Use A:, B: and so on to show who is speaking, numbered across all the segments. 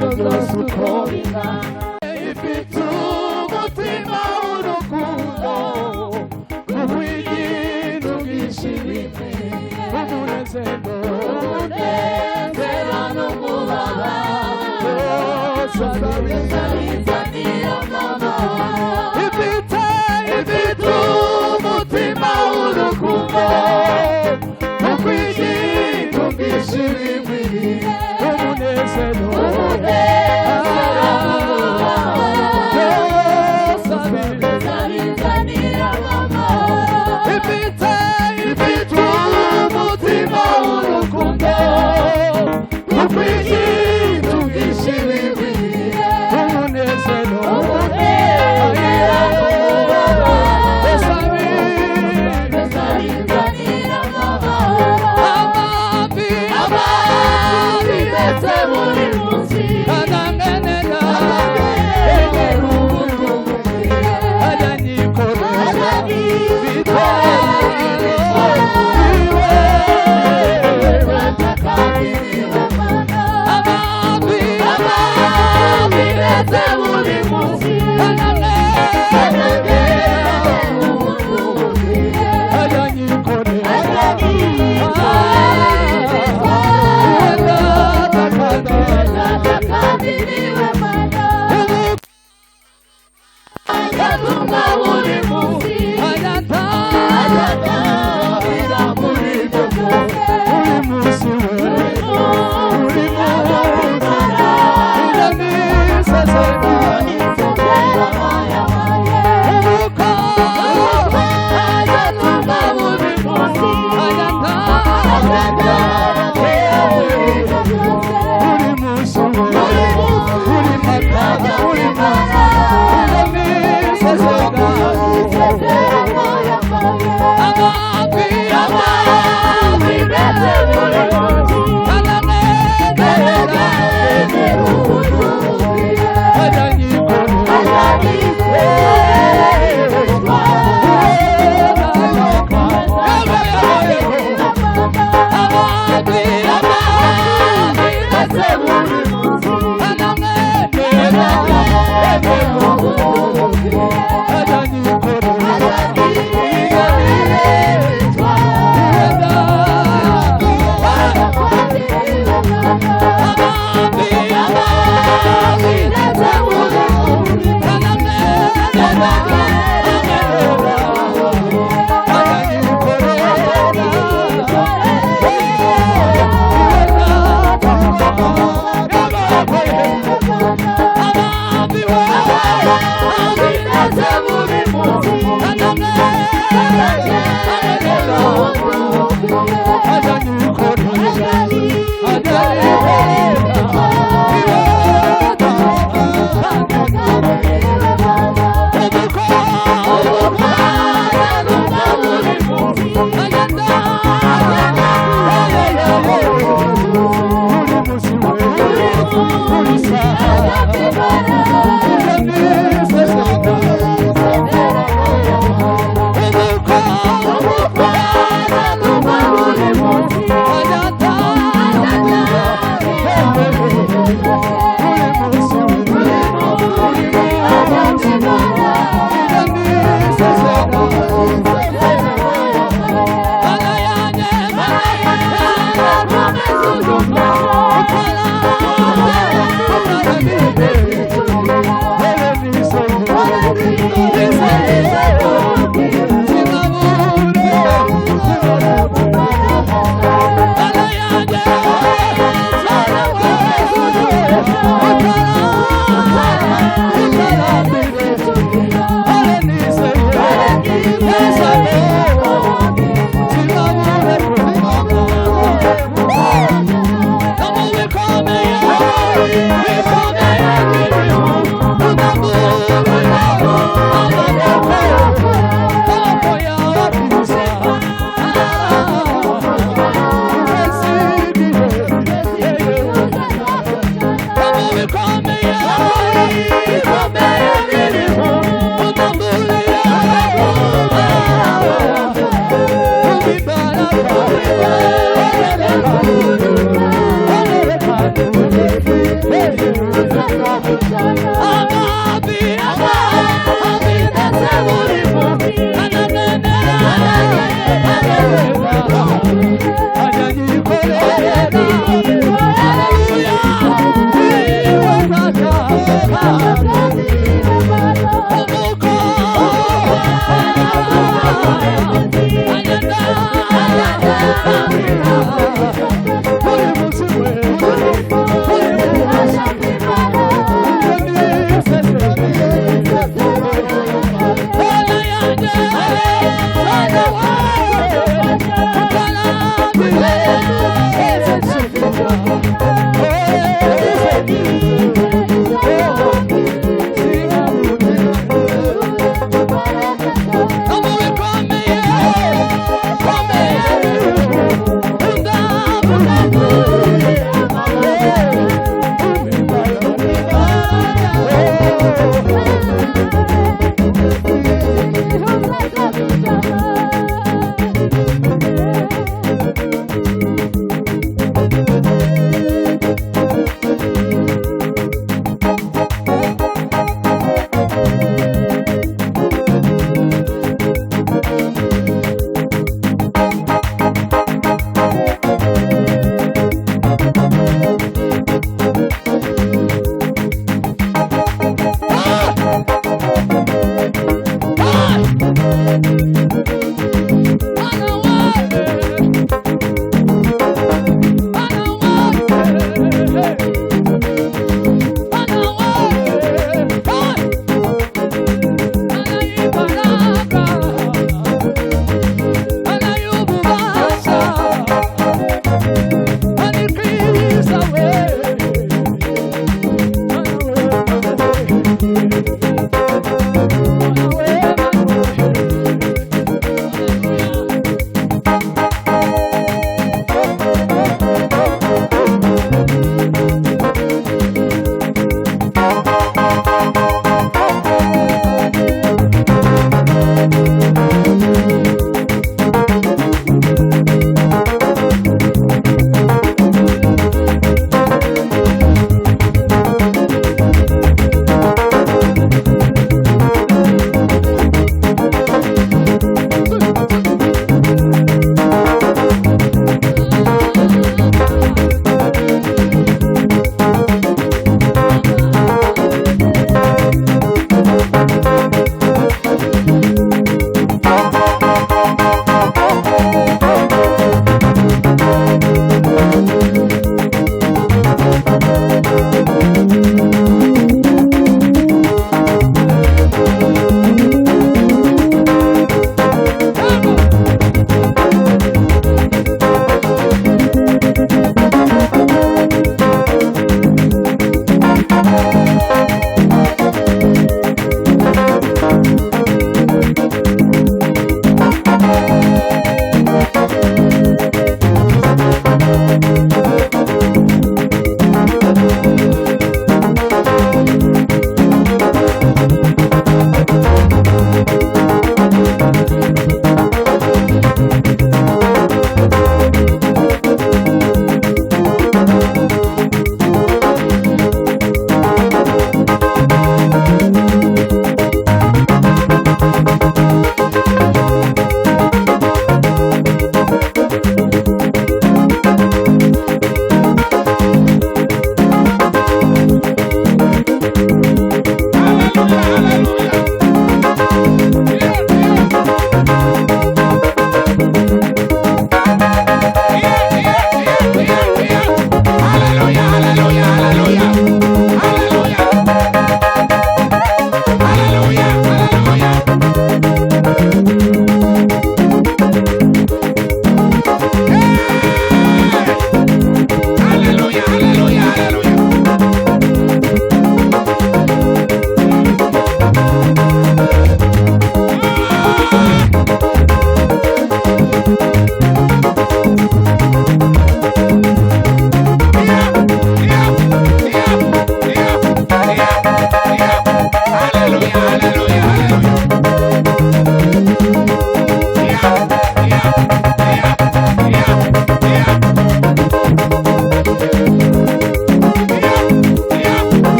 A: Byose uko bingana ifite umutima w'urukundo rw'ibintu byinshi bimwe umunezero
B: Umunezero n'umubabaro
A: byose
B: bizanira amahoro.
A: Ifite ifite umutima w'urukundo rw'ibintu byinshi bimwe umunezero
B: Umunezero n'umubabaro
A: byose
B: bizanira amahoro.
A: Ifite ifite umutima w'urukundo rw'ibintu byinshi bimwe umunezero
B: Umunezero n'umubabaro
A: byose
B: bizanira amahoro.
A: Amavi
B: Amavi ndetse buri munsi
A: ananenera
B: ananenera ubutunzi
A: aranyikorera Amavi
B: Amavi ndetse buri munsi
A: ananenera
B: ananenera ubutunzi
A: aranyikorera
B: kandi niwe mana agatumwa buri munsi agatabira muri ibyo byose
A: Hey! Amabi, amabi, ndetse buri munsi ananenera, ananenera, ananyikorera. Haleluya, iwe data, umuko, anyanda, buri munsi we, buri munsi.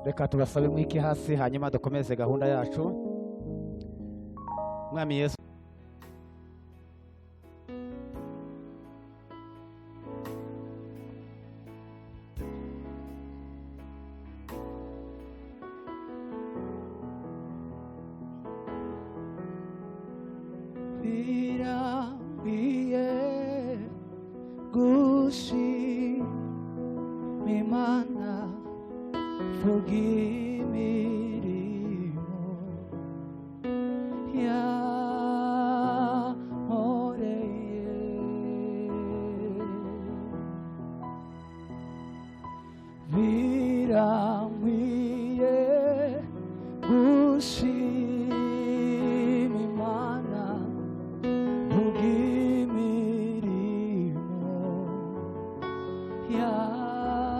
C: Reka tubasabe mwike hasi, hanyuma dukomeze gahunda yacu. Mwami Yesu,
A: Birakwiye gushima Imana kubw'imirimo yankoreye. Birakwiye gushima Imana kubw'imirimo yankoreye.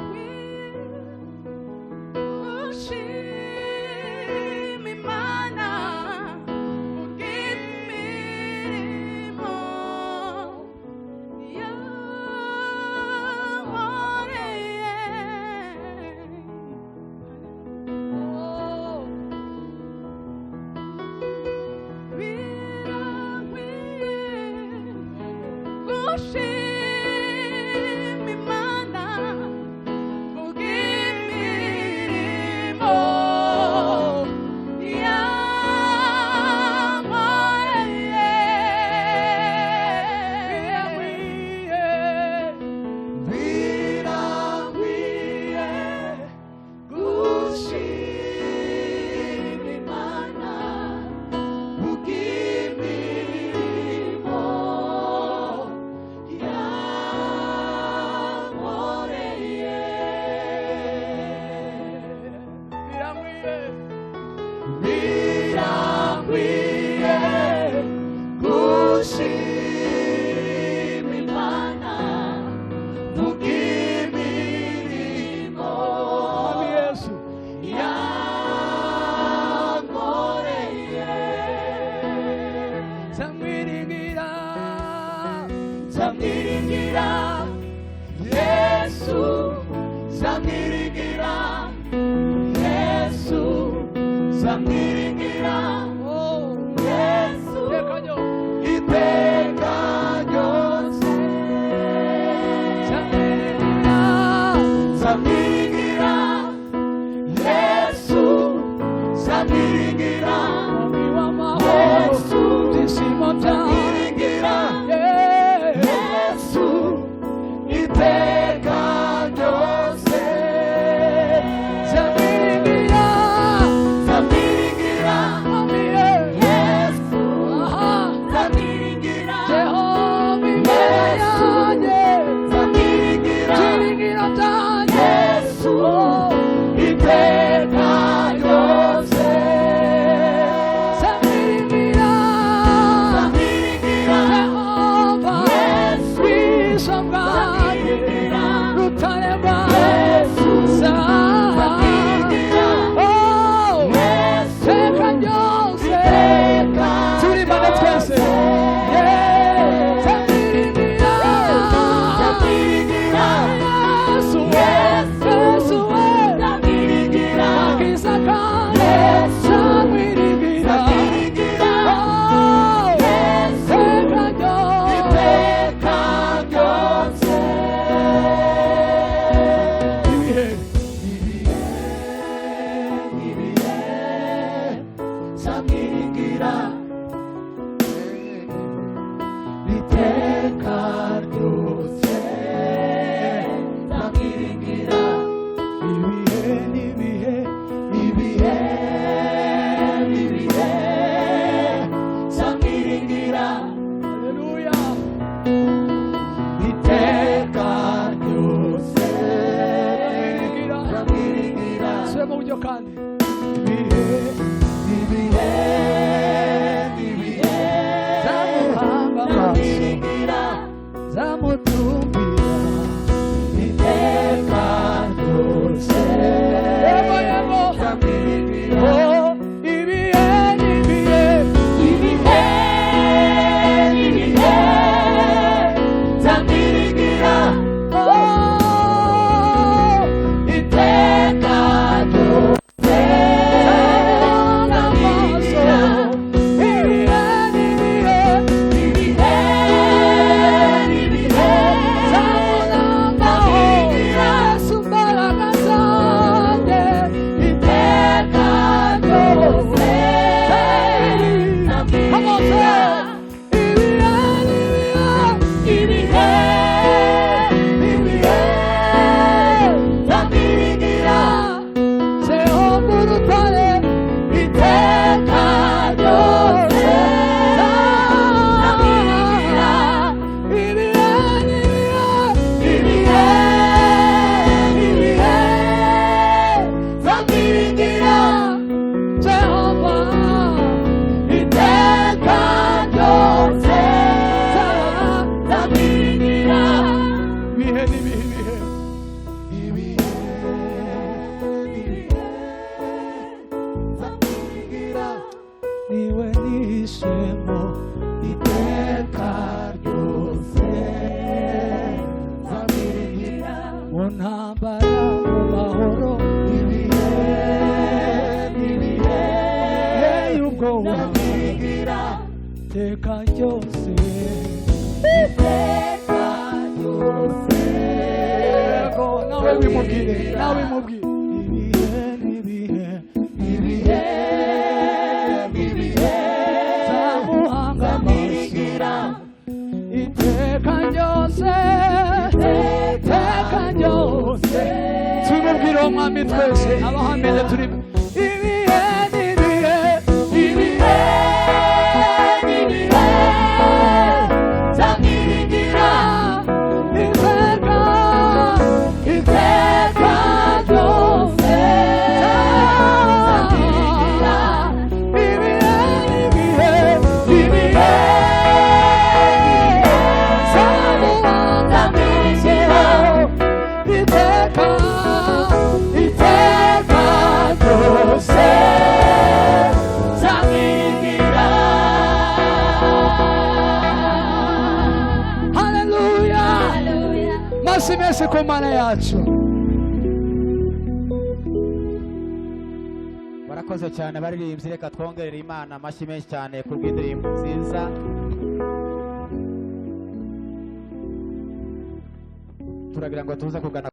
A: Birakwiye.
B: Birakwiye gushima Imana kubw'imirimo yankoreye. Birakwiye gushima Imana kubw'imirimo yankoreye.
A: Zamwiringira,
B: Zamwiringira Yesu, zamwiringira Yesu, zamwiringira Yesu, iteka ryose.
A: zamwiringira,
B: Zamwiringira Yesu, zamwiringira
A: Mwami w'amahoro,
B: Yesu,
A: ibyishimo byawe.
B: zamwiringira Yesu, iteka ryose.
A: Zamwiringira,
B: Zamwiringira
A: Kandi ibihe,
B: Ibihe n'ibihe,
A: nzamuhanga amaso,
B: nzamwiringira
A: nzamutumbira
B: iteka ryose.
A: Yego, yego.
B: Nzamwiringira.
A: Oh, ibihe n'ibihe,
B: Ibihe n'ibihe, nzamwiringira
A: oh,
B: iteka ryose.
A: nzamuhanga amaso, ibihe n'ibihe,
B: Ibihe n'ibihe,
A: nzamurambaho, Yesu mbaraga zanjye,
B: iteka ryose.
A: Come on, say it. Ibihe n'ibihe,
B: Ibihe n'ibihe, nzamwiringira
A: Jehova urutare,
B: iteka ryose. Nzamwiringira.
A: Ibihe n'ibihe,
B: Ibihe n'ibihe, nzamwiringira
A: Jehova
B: iteka ryose. Nzamwiringira.
A: ibihe n'ibihe, ibihe.
B: Ibihe n'ibihe, nzamwiringira
A: Niwe nishemo
B: iteka ryose. Nzamwiringira.
A: Mu ntambara, mu mahoro,
B: Ibihe n'ibihe,
A: hey, ubwoba,
B: nzamwiringira
A: iteka ryose.
B: iteka ryose.
A: Yego, nawe wimubwire, nawe wimubwire. Ibihe n'ibihe,
B: Ibihe n'ibihe,
A: nzamuhanga amaso,
B: nzamwiringira
A: iteka ryose, iteka ryose. Tubibwire uwo mwami twese, abahamenye turi ibihe n'ibihe,
B: ibihe n'ibihe, nzamwiringira
A: iteka,
B: iteka ryose. Nzamwiringira.
A: Ibihe n'ibihe,
B: Ibihe
A: nzamuhanga
B: nzamwiringira
A: iteka,
B: iteka ryose. Nzamwiringira.
A: Haleluya. Masi menshi ku Mana yacu.
C: Barakoze cyane abaririmbyi, reka twongerere Imana amashyi menshi cyane ku bw'indirimbo nziza. Turagira ngo tuze kugana